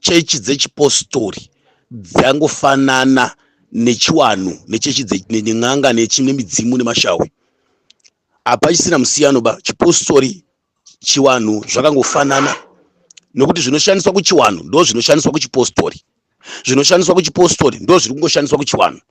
Chechi dzechipostori dzangofanana nechiwanhu nechechi nen'anga nemidzimu nemashawi. Hapachisina musiyano ba. Chipostori, chiwanhu zvakangofanana nokuti zvinoshandiswa kuchiwanhu ndo zvinoshandiswa kuchipostori, zvinoshandiswa kuchipostori ndo zviri kungoshandiswa kuchiwanhu.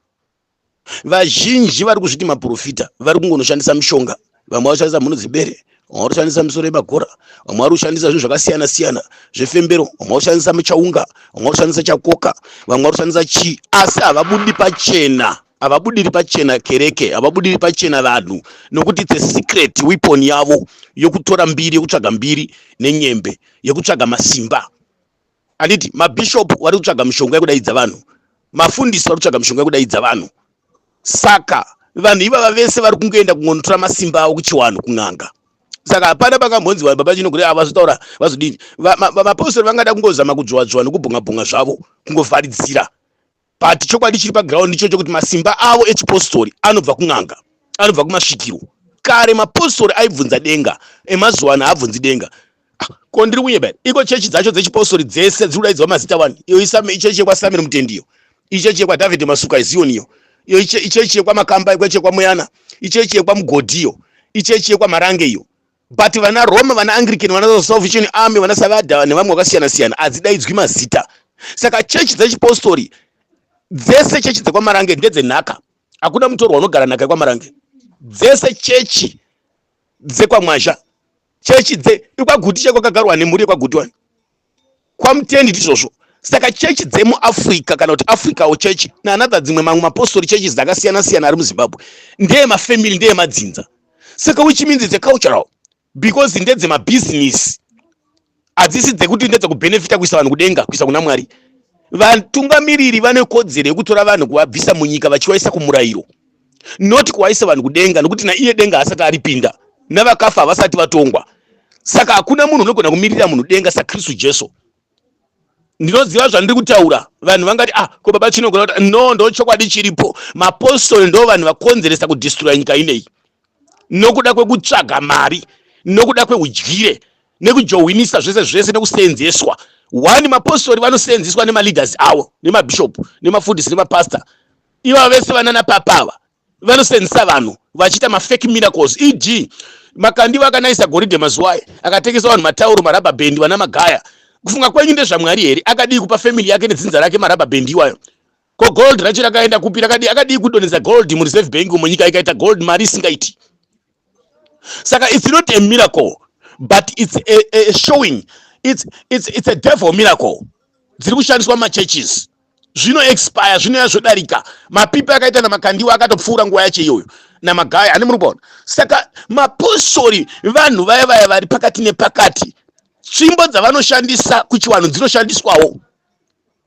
Vazhinji vari kuzviti maprofita vari kungonoshandisa mishonga. Vamwe vari kushandisa mhuno dzebere, vamwe vari kushandisa misoro yemagora, vamwe vari kushandisa zvinhu zvakasiyana siyana zvefembero, vamwe vari kushandisa muchaunga, vamwe vari kushandisa chakoka, vamwe vari kushandisa chii, asi havabudi pachena, havabudiri pachena kereke, havabudiri pachena vanhu, nokuti it's a secret weapon yavo yokutora mbiri, yokutsvaga mbiri nenyembe, yekutsvaga masimba. Handiti mabhishopu vari kutsvaga mishonga yekudaidza vanhu, mafundisi vari kutsvaga mishonga yekudaidza vanhu. Saka vanhu ivava vese vari kungoenda kungonotora masimba avo kuchiwanhu, kun'anga. Saka hapana pakambonzi vanhu baba Chinogore ava vazotaura vazodini. Vapostori vangada kungozama kudzvowa-dzvowa nekubhonga-bhonga zvavo, kungovharidzira, but chokwadi chiri paground ndicho chokuti masimba avo echipostori anobva kun'anga, anobva kumasvikiro. Kare mapostori aibvunza denga, emazuva ano haabvunzi denga. Ah, ko ndiri kunyeba? Iko chechi dzacho dzechipostori dzese dziri kudaidzwa mazita wani. Iyo ichechi yekwaSamiri Mutendi, iyo ichechi yekwaDhavhidhi Masuka iZioni, iyo ichechi yekwaMakamba, ichechi yekwaMuyana, ichechi yekwaMugodhi, iyo ichechi yekwaMarange iyo. But vana Roma, vana Anglican, vana Salvation Army, vana Savada nevamwe vakasiyana siyana hadzidaidzwi mazita. Saka chechi dzechipostori dzese, chechi dzekwaMarange ndedzenhaka, hakuna mutorwa unogara nhaka yekwaMarange. Dzese chechi dzekwaMwazha, chechi dze ikwaGuti chekwakagarwa nemhuri yekwaGuti wani, kwaMutendi ndizvozvo. Saka chechi dzemuAfrica, kana kuti Africawo chechi naanother dzimwe mamwe mapostori churches dzakasiyana siyana ari muZimbabwe, ndeyemafamily, ndeyemadzinza. Saka which means it's a cultural, because ndedzemabhizinisi, hadzisi dzekuti ndedzekubhenefita kuisa vanhu kudenga, kuisa kuna Mwari. Vatungamiriri vane kodzero yekutora vanhu kuvabvisa munyika vachivaisa kumurayiro, not kuvaisa vanhu kudenga, nokuti naiye denga asati aripinda, navakafa havasati vatongwa. Saka hakuna munhu unogona kumirira munhu denga saKristu Jesu. Ndinoziva zvandiri kutaura. Vanhu vangati, "Ah, ko baba Chinogona kuti?" No, ndo chokwadi chiripo. Mapostori ndo vanhu vakonzeresa kudhistroya nyika inei nokuda kwekutsvaga mari, nokuda kweudyire nekujohwinisa zvese zvese nekusenzeswa. One, mapostori vanosenzeswa nemaleaders avo, nemabhishopu, nemafundisi, nemapasta. Ivava vese vanana papa ava vanosenzesa vanhu vachiita mafake miracles. E.g., Makandiwa akanaisa goridhe mazuva aya, akatengesa vanhu matauro, marubber band, vana Magaya. Kufunga kwenyu ndezvaMwari here? Akadii kupa family yake nedzinza rake marubber band iwayo? Ko gold racho rakaenda kupi? Rakadii? Akadii kudonhedza gold muReserve Bank umo, nyika ikaita gold, mari isingaiti? Saka it's not a miracle, but it's a showing, it's a devil miracle dziri kushandiswa mumachurches. Zvino expire, zvinoya zvodarika. Mapipi akaita naMakandiwa akatopfuura nguva yacho iyoyo, naMagaya ane muri kuona. Saka mapostori vanhu vaya vaya vari pakati nepakati. Tsvimbo dzavanoshandisa kuchivanhu dzinoshandiswawo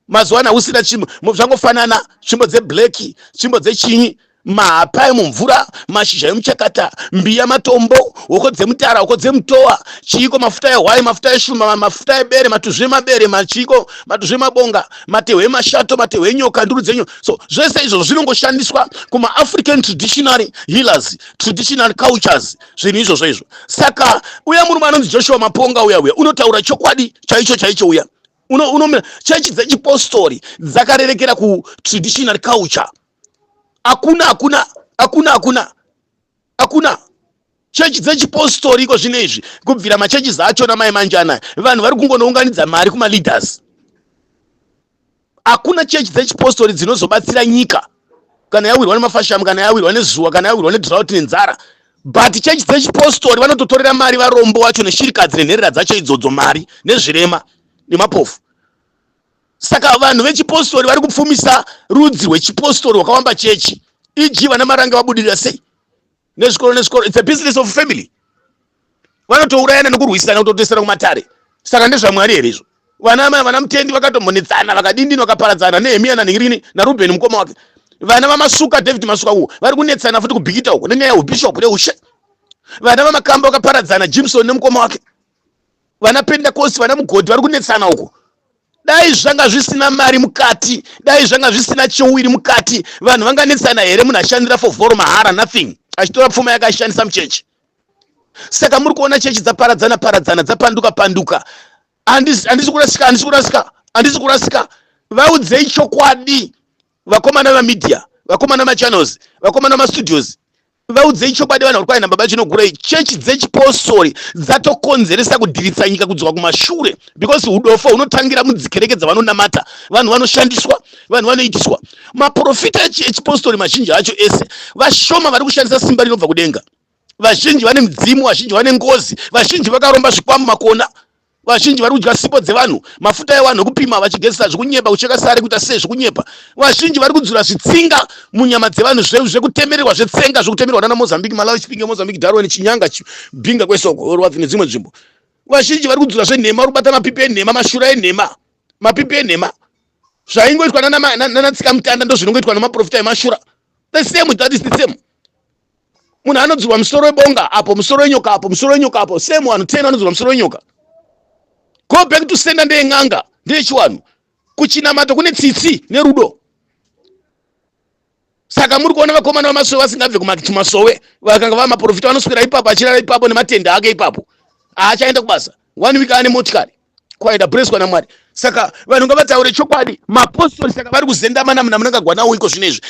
mazuva ano. Usina tsvimbo, zvangofanana. Tsvimbo dzeblack, tsvimbo dzechinyi, mahapa emumvura, mashizha emuchakata, mbiya, matombo, hoko dzemutara, hoko dzemutowa, chiiko, mafuta ehwai, mafuta eshumba, mafuta ebere, matuzvi emabere, machiko, matuzvi emabonga, matehwe emashato, matehwe enyoka, nduru dzenyoka. So zvese izvozvo zvinongoshandiswa kumaAfrican traditional healers, traditional cultures, zvinhu izvozvo izvo. Saka uya murume anonzi Joshua Maponga uya, uya unotaura chokwadi chaicho chaicho. Uya unomira chechi dzechipostori dzakarerekera kutraditional culture. Hakuna, hakuna, hakuna, hakuna, hakuna chechi dzechipostori iko zvino izvi. Kubvira machechi acho namai manje anaya, vanhu vari kungonounganidza mari kumaleaders. Hakuna chechi dzechipostori dzinozobatsira nyika kana yawirwa nemafashamu, kana yawirwa nezuva, kana yawirwa nedrought nenzara. But chechi dzechipostori vanototorera mari varombo vacho neshirikadzi nenherera dzacho idzodzo, mari nezvirema nemapofu. Saka vanhu vechipostori vari kupfumisa rudzi rwechipostori rwakawamba chechi. E.g., vana Marange vabudirira sei nezvikoro nezvikoro? It's a business of family. Vanotourayana nekurwisana, kutotesera kumatare. Saka ndezvaMwari here izvo? Vana mai, vana Mutendi vakatombonetsana, vakadindini, vakaparadzana, Nehemiya naNhingirini naRubheni mukoma wake. Vana vaMasuka, David Masuka uwo, vari kunetsana futi kuBhikita uko nenyaya yeubhishopu neushe. Vana vaMakamba vakaparadzana, Jimson nemukoma wake. Vana Pentecost, vana Mugodhi vari kunetsana uko. Dai zvanga zvisina mari mukati, dai zvanga zvisina cheuwiri mukati, vanhu vanganetsana here? Munhu ashandira fovhoro mahara, nothing, achitora pfuma yake achishandisa muchechi. Saka muri kuona chechi dzaparadzana paradzana, dzapanduka panduka. Handisi kurasika, handisi kurasika. Handisi kurasika. Vaudzei chokwadi vakomana vamedia, vakomana machannels, vakomana mastudios. Vaudzei chokwadi vanhu vari kwaina baba Chinogurei. Chechi dzechipostori dzatokonzeresa kudhiritsa nyika kudzoka kumashure, because udofo hunotangira mudzikereke dzavanonamata. Vanhu vanoshandiswa, vanhu vanoitiswa. Maprofita echipostori mazhinji acho ese vashoma vari kushandisa simba rinobva kudenga. Vazhinji vane mudzimu, vazhinji vane ngozi, vazhinji vakaromba zvikwambo makona, vazhinji vari kudya sipo dzevanhu, mafuta evanhu ekupima vachigezesa zvekunyepa, kucheka sare, kuita sei zvekunyepa. Vazhinji vari kudzura zvitsinga munyama dzevanhu, zvekutemererwa, zvetsenga, zvekutemererwa nana Mozambique, Malawi, Chipinge, Mozambique, Darwin, Chinyanga, Binga, kwesoko Rwazi nedzimwe nzvimbo. Vazhinji vari kudzura zvenhema, vari kubata mapipi enhema, mashura enhema, mapipi enhema. Zvaingoitwa nana tsika mutanda ndozvinongoitwa nemaprofita emashura. The same, that is the same. Munhu anodzurwa musoro webonga apo, musoro wenyoka apo, musoro wenyoka apo, same. Vanhu 10 vanodzurwa musoro wenyoka. Go back to sender ndeyen'anga, ndeyechiwanhu. Kuchinamato kune tsitsi nerudo. Saka muri kuona vakomana vamasowe vasingabve kumasowe, vakanga vamaprofita vanoswera ipapo, achirara ipapo nematende ake ipapo, haachaenda kubasa. One week ane motikari kwaenda breswa naMwari. Saka vanhu ngavataure chokwadi. Mapostori saka vari kuzendama naMnangagwa nawo iko zvino izvi.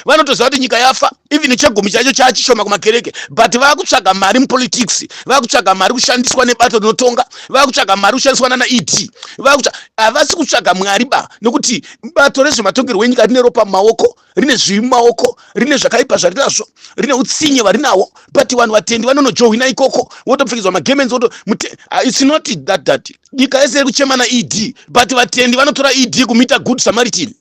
Vanotoziva kuti nyika yafa, even chegumi chacho chaachishoma kumakereke, but vakutsvaga mari mupolitics, vakutsvaga mari kushandiswa nebato rinotonga, vakutsvaga mari kushandiswa nana ED. Havasi kutsvaga Mwari ba, nekuti bato rezvematongerwo enyika rine ropa mumaoko, rine zvivi mumaoko, rine zvakaipa zvarinazvo, rine utsinye varinawo. But vanhu vatendi vanonojohwina ikoko, votopfekedzwa magemenzi voto. It's not that nyika yese iri kuchema naED, but vatendi vanotora ED kumuita good Samaritan.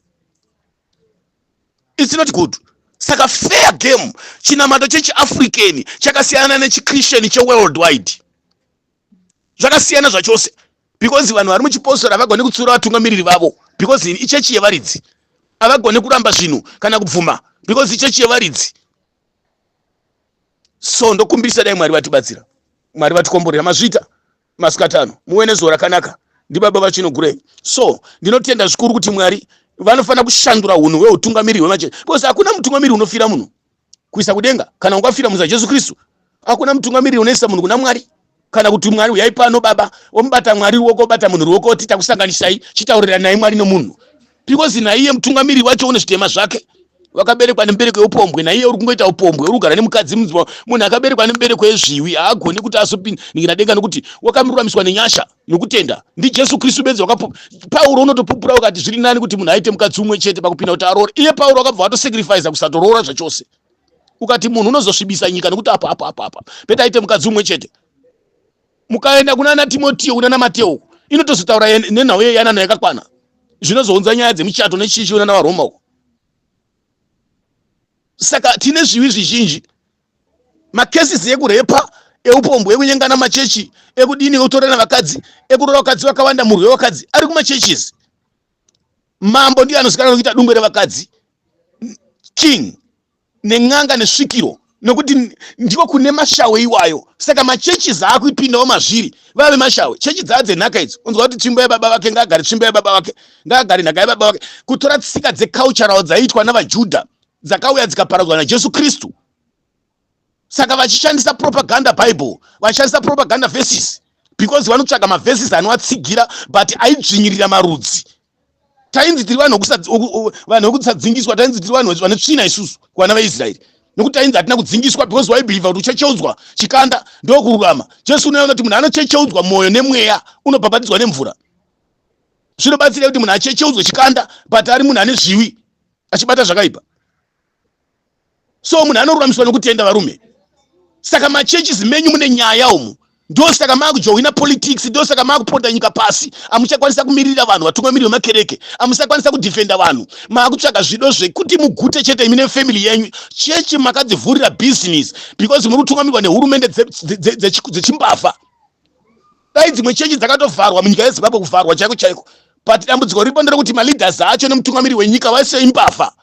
It's not good. Saka fair game, chinamato chechiAfrican chakasiyana nechiChristian cheworldwide, zvakasiyana zvachose, because vanhu vari muchipostori havagoni kutsiura vatungamiriri vavo, because ichechi yevaridzi. Havagoni kuramba zvinhu kana kubvuma, because ichechi yevaridzi. So ndokumbirisa, dai Mwari vatibatsira, Mwari vatikomborera. Mazvita masikatano, muve nezuva rakanaka. Ndibaba vaChinogurei. So ndinotenda zvikuru kuti Mwari vanofanira kushandura unhu hweutungamiriri hwemachechi, because hakuna mutungamiriri unofira munhu kuisa kudenga kana ungafira munhu saJesu Kristu. Hakuna mutungamiriri unoisa munhu kuna Mwari, kana kuti Mwari uyai pano baba, omubata Mwari ruoko, obata munhu ruoko, oti takusanganisai, chitauriranai Mwari nomunhu, because naiye mutungamiriri wacho une zvitema zvake. Wakaberekwa nemubereko yeupombwe, naiye uri kungoita upombwe, uri kugara nemukadzi. Munhu akaberekwa nemubereko yezviwi haagoni kuti azopingira denga, nokuti wakamururamiswa nenyasha nokutenda ndiJesu Kristu bedzi. Pauro unotopupura ukati zviri nani kuti munhu aite mukadzi umwe chete pakupinda kuti aroore. Iye Pauro akabva watosacrifica kusatoroora zvachose, ukati munhu unozosvibisa nyika nekuti apa apa apa apa better aite mukadzi umwe chete. Mukaenda kuna ana Timotiyo, kuna naMateo, inotozotaura nenhau yeyanano yakakwana, zvinozounza nyaya dzemuchato nechichi una navaRoma uko. Saka tine zvivi zvizhinji, macases ekurepa, eupombwe, ekunyengana machechi, ekudini, ekutorana vakadzi, ekurora vakadzi vakawanda, murwi wevakadzi ari kumachurches. Mambo ndiye anozikanwa nekuita dungwe revakadzi, king nen'anga nesvikiro, nokuti ndiko kune mashawe iwayo. Saka machurches aakupindawo mazviri, vave mashawe. Chechi dzaa dzenhaka idzo, unzwa kuti tsvimbo yababa vake ngaagare, tsvimbo yababa vake ngaagare, nhaka yababa vake, kutora tsika dzecultural dzaiitwa navaJudha dzakauya dzikaparadzwa naJesu Kristu. Saka vachishandisa propaganda Bible, vachishandisa propaganda verses, because vanotsvaga maverses anovatsigira, but aidzvinyirira marudzi. Tainzi tiri vanhu vekusадzingiswa, tainzi tiri vanhu vane tsvina isusu kuvana vaIsraeri, nokuti tainzi hatina kudzingiswa, because waibelieva kuti uchecheudzwa chikanda ndokururama. Jesu unoona kuti munhu anochecheudzwa mwoyo nemweya unobhabhatidzwa nemvura. Zvinobatsira kuti munhu achecheudzwe chikanda, but ari munhu ane zviwi achibata zvakaipa. So munhu anoruramiswa nokutenda, varume. Saka machurches menyu mune nyaya umu, ndosaka maakujoina politics, ndosaka maakuponda nyika pasi. Hamuchakwanisa kumirira vanhu, vatungamiriri vemakereke hamusakwanisa kudefenda vanhu. Maakutsvaga zvido zvekuti mugute chete imi nefamily yenyu. Chechi makadzivhurira business because muri kutungamirwa nehurumende dzechimbavha. Dai dzimwe chechi dzakatovharwa munyika yeZimbabwe, kuvharwa chaiko chaiko, but dambudziko riripo nderekuti maleaders acho nemutungamiri wenyika vaise imbavha.